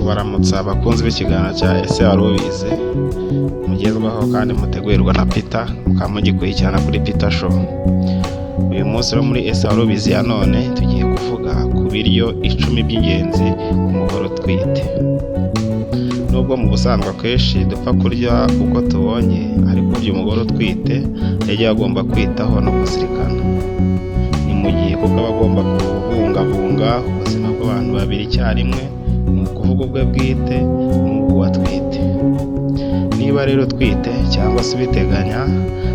Kubaramutsa abakunzi b'ikiganiro cya Ese Wari Ubizi, mugezwaho kandi mutegurirwa na Peter, mukaba mugikurikirana kuri Peter Show. Uyu munsi rero muri Ese Wari Ubizi ya none tugiye kuvuga ku biryo 10 by'ingenzi ku mugore utwite. Nubwo mu busanzwe akenshi dupfa kurya uko tubonye, ariko burya umugore utwite yagiye agomba kwitaho no kuzirikana. Ni mu gihe kuko aba agomba kubungabunga ubuzima bw'abantu babiri icyarimwe, ni ukuvuga ubwe bwite n'ubw'uwo atwite. Niba rero utwite cyangwa se ubiteganya,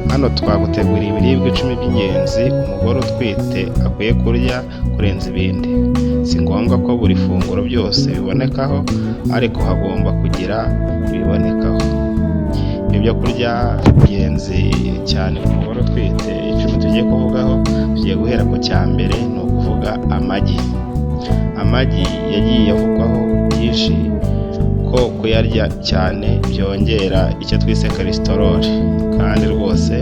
hano twaguteguriye ibiribwa 10 by'ingenzi umugore utwite akwiye kurya kurenza ibindi. Si ngombwa ko buri funguro byose bibonekaho, ariko hagomba kugira ibibonekaho. Ibyo byo kurya by'ingenzi cyane ku mugore utwite 10 tugiye kuvugaho, tugiye guhera ku cya mbere, ni ukuvuga amagi. Amagi yagiye avugwaho byinshi ko kuyarya cyane byongera icyo twise cholesterol, kandi rwose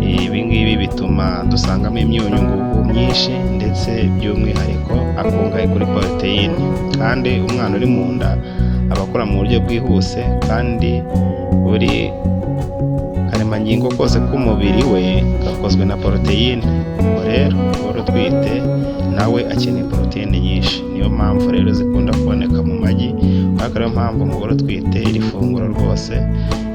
ibi ngibi bituma dusangamo imyunyungugu myinshi, ndetse by'umwihariko akungahaye kuri poroteyine, kandi umwana uri mu nda aba akura mu buryo bwihuse, kandi buri karemangingo kose k'umubiri we gakozwe na poroteyine. Ubwo rero umugore utwite nawe akeneye poroteyine nyinshi, niyo mpamvu rero zikunda kuboneka mu magi, ariko ariyo mpamvu umugore utwite iri funguro rwose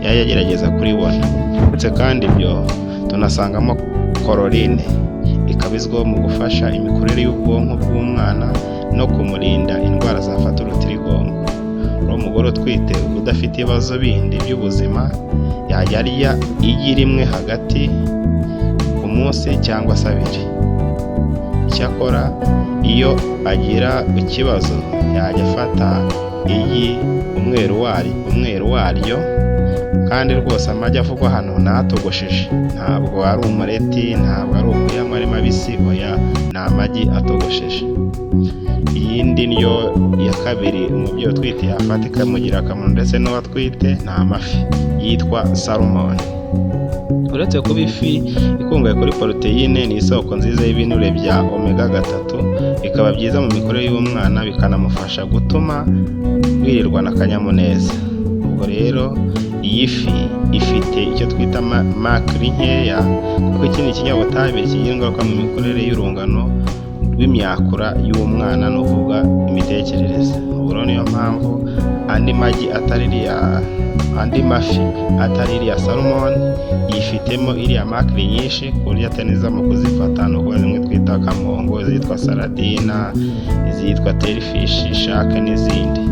yajya agerageza kuribona. Uretse kandi ibyo, tunasangamo choline, ikaba izwiho mu gufasha imikurire y'ubwonko bw'umwana no kumurinda indwara zafata urutirigongo. Uriya mugore utwite udafite ibibazo bindi by'ubuzima yajya arya igi rimwe hagati ku munsi cyangwa se abiri. Icyakora iyo agira ikibazo yajya afata igi umweru waryo, kandi rwose amagi avugwa hano ntatogosheje, ntabwo ari umureti, ntabwo ari ukuyanywa ari mabisi, oya, ni amagi atogosheje. Iyindi ndyo ya kabiri umubyeyi utwite yafata ikamugirira akamaro ndetse n'uwo atwite ni amafi yitwa salmon. Uretse kuba ifi ikungahaye kuri poroteyine, ni isoko nziza y'ibinure bya omega 3, bikaba byiza mu mikurire y'umwana, bikanamufasha gutuma wirirwana akanyamuneza. Ubwo rero iyi fi ifite icyo twita mercury nkeya, kuko iki ni ikinyabutabire kigira ingaruka mu mikurire y'urungano rw'imyakura y'umwana, ni ukuvuga imitekerereze. Ubwo rero niyo mpamvu andi magi atari iriya, andi mafi atari iriya salmon yifitemo iriya mercury nyinshi, ku buryo atari nziza mu kuzifata, ni ukuvuga zimwe twita kamongo, izitwa sardine, izitwa tailfish, shark n'izindi.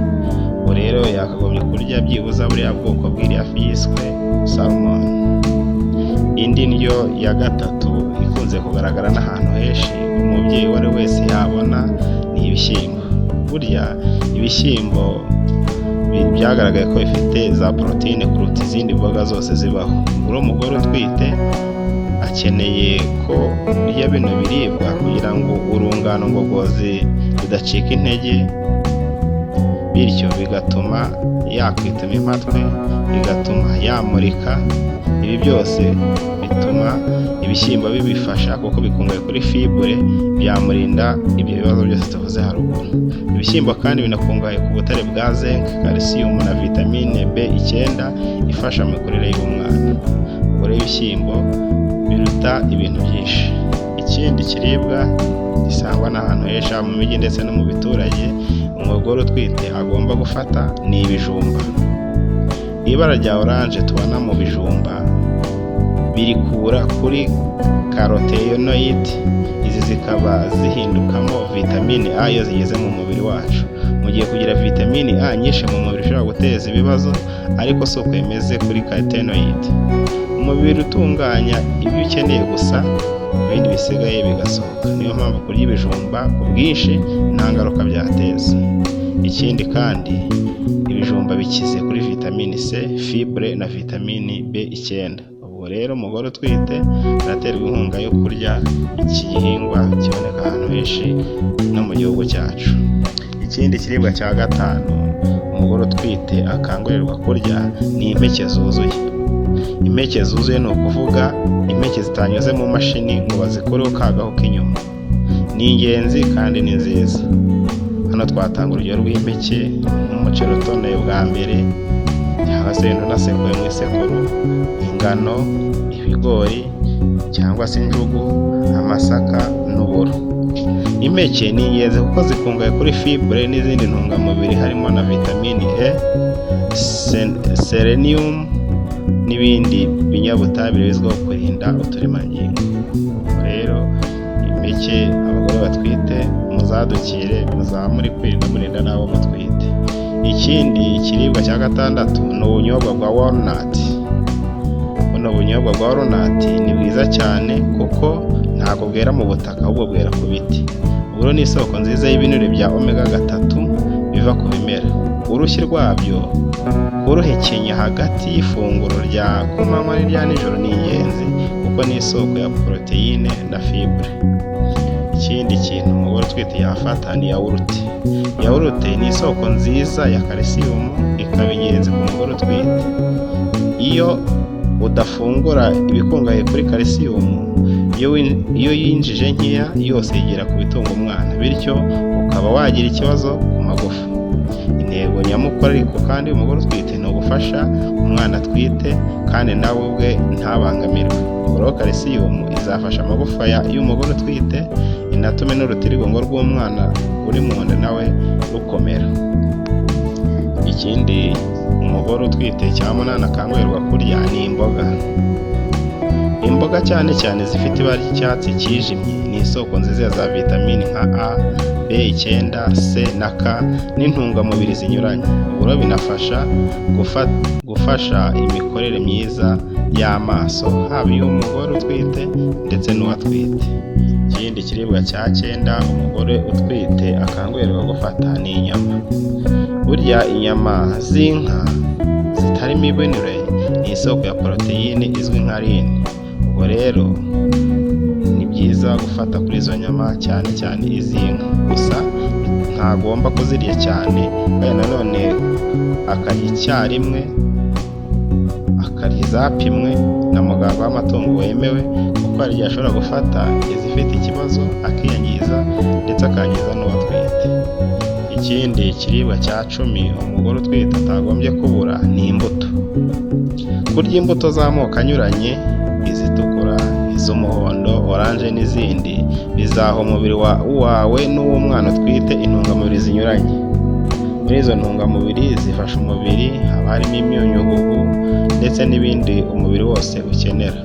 Ubwo rero yakagombye kurya byibuze buriya bwoko bw'iriya fi yiswe salmon. Indi ndyo ya gatatu ikunze kugaragara n'ahantu henshi umubyeyi uwo ari we wese yabona ni ibishyimbo. Burya ibishyimbo byagaragaye ko bifite za poroteyine kuruta izindi mboga zose zibaho. Ubwo umugore utwite akeneye ko urya bino biribwa kugira ngo urungano ngogozi rudacika intege, bityo bigatuma yakwituma impatwe, bigatuma yamurika. Ibi byose bituma ibishyimbo bibifasha kuko bikungahaye kuri fibre, byamurinda ibyo bibazo byose tuvuze haruguru. Ibishyimbo kandi binakungahaye ku butare bwa zinc, calcium na vitamine B9 ifasha mu mikurire y'umwana. Ubwo rero ibishyimbo biruta ibintu byinshi. Ikindi kiribwa gisangwa n'ahantu henshi, haba mu mijyi ndetse no mu biturage, umugore utwite agomba gufata ni ibijumba. Ibara rya orange tubona mu bijumba birikura kuri carotenoid, izi zikaba zihindukamo vitamine A iyo zigeze mu mubiri wacu. Mu gihe kugira vitamine A nyinshi mu mubiri bishobora guteza ibibazo, ariko si uko bimeze kuri carotenoid. Umubiri utunganya ibyo ukeneye gusa, ibindi bisigaye bigasohoka. Niyo mpamvu kurya ibijumba ku bwinshi nta ngaruka byateza. Ikindi kandi ibijumba bikize kuri vitamine C, fibre na vitamine B9. Ubwo rero umugore utwite araterwa inkunga yo kurya iki gihingwa kiboneka ahantu henshi no mu gihugu cyacu. Ikindi kiribwa cya gatanu umugore utwite akangurirwa kurya ni impeke zuzuye. Impeke zuzuye ni ukuvuga impeke zitanyuze mu mashini ngo bazikureho ka gahu k'inyuma. Ni ingenzi kandi ni nziza. Hano Hano twatanga urugero rw'impeke nk'umuceri utonoye bwa mbere cyangwa se wenda unasekuye mu isekuru, ingano, ibigori cyangwa se injugu, amasaka n'uburo. Impeke ni ingenzi kuko zikungahaye kuri fibre n'izindi ntungamubiri harimo na vitamini E, selenium n'ibindi binyabutabire bizwiho kurinda uturemangingo. Rero impeke, abagore batwite muzadukire, muzaba muri kwirinda murinda n'abo mutwite. Ikindi ikiribwa cya gatandatu ni ubunyobwa bwa walnut. Buno bunyobwa bwa walnut ni bwiza cyane kuko ntabwo bwera mu butaka, ahubwo bwera ku biti. Uburo ni isoko nziza y'ibinure bya omega 3 biva ku bimera. Urushyi rwabyo kuruhekenya hagati y'ifunguro rya ku manywa n'irya nijoro ni ingenzi kuko ni isoko ya poroteyine na fibre. Ikindi kintu umugore utwite yafata ni yawurute. Yawurute ni isoko nziza ya kalisiyumu, ikaba ingenzi ku mugore utwite. Iyo udafungura ibikungahaye kuri kalisiyumu, iyo yinjije nkeya yose yigera ku bitunga umwana, bityo ukaba wagira ikibazo ku magufa. Intego nyamukuru ariko kandi umugore utwite ni ugufasha umwana atwite kandi nawe ubwe ntabangamirwe. Ubwo rero kalisiyumu izafasha amagufa y'umugore utwite, inatume n'urutirigongo rw'umwana uri mu nda nawe rukomera. Ikindi umugore utwite cya munani akangurirwa kurya ni imboga. Imboga cyane cyane zifite ibara ry'icyatsi cyijimye ni isoko nziza ya za vitamini nka A, B9, C na K n'intungamubiri zinyuranye. Ubwo rero binafasha gufasha imikorere myiza y'amaso, haba iy'umugore utwite ndetse n'uwatwite. Ikindi kiribwa cya cyenda umugore utwite akangurirwa gufata ni inyama. Burya inyama z'inka zitarimo ibinure ni isoko ya poroteyine izwi nka lean. Ubwo rero ni byiza gufata kuri izo nyama, cyane cyane iz'inka. Gusa ntagomba kuzirya cyane, kandi nanone akarya icyarimwe, akarya izapimwe na muganga w'amatungo wemewe, kuko hari igihe ashobora gufata izifite ikibazo akiyangiza ndetse akangiza n'uwo atwite. Ikindi kiribwa cya 10 umugore utwite atagombye kubura ni imbuto. Kurya imbuto z'amoko anyuranye, izitukura, iz'umuhondo, oranje n'izindi, bizaha umubiri wawe n'uw'umwana utwite intungamubiri zinyuranye. Muri izo ntungamubiri zifasha umubiri haba harimo imyunyungugu ndetse n'ibindi umubiri wose ukenera.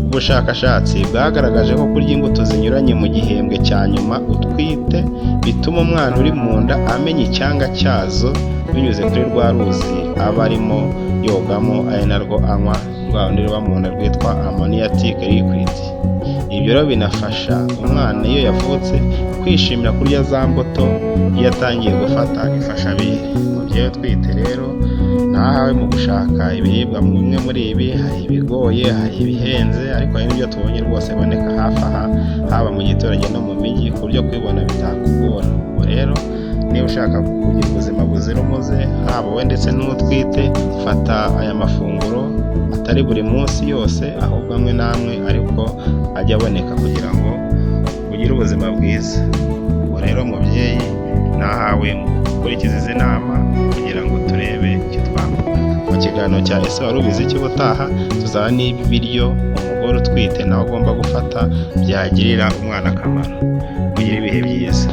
Ubushakashatsi bwagaragaje ko kurya imbuto zinyuranye mu gihembwe cya nyuma utwite bituma umwana uri mu nda amenya icyanga cyazo binyuze kuri rwa ruzi aba arimo yogamo, ari narwo anywa, rwa rundi ruba mu nda rwitwa amniotic liquid. Ibyo rero binafasha umwana iyo yavutse kwishimira kurya za mbuto iyo atangiye gufata imfashabere. Umubyeyi utwite rero ntahawe mu gushaka ibiribwa bimwe muri ibi, hari ibigoye, hari ibihenze, ariko hari n'ibyo tubonye rwose biboneka hafi aha, haba mu giturage no mu mijyi, ku buryo kubibona bitakugora. Ubwo rero niba ushaka kugira ubuzima buzira umuze, haba wowe ndetse n'utwite, fata aya mafunguro atari buri munsi yose, ahubwo amwe n'amwe ariko ajya aboneka kugira ngo ugire ubuzima bwiza. Ubwo rero mubyeyi, nahawe gukurikiza izi nama kugira ngo turebe icyo twakora. Mu kiganiro cya Ese Wari Ubizi cy'ubutaha tuzaba n'ibiryo umugore utwite nawe agomba gufata byagirira umwana akamaro. Mugire ibihe byiza.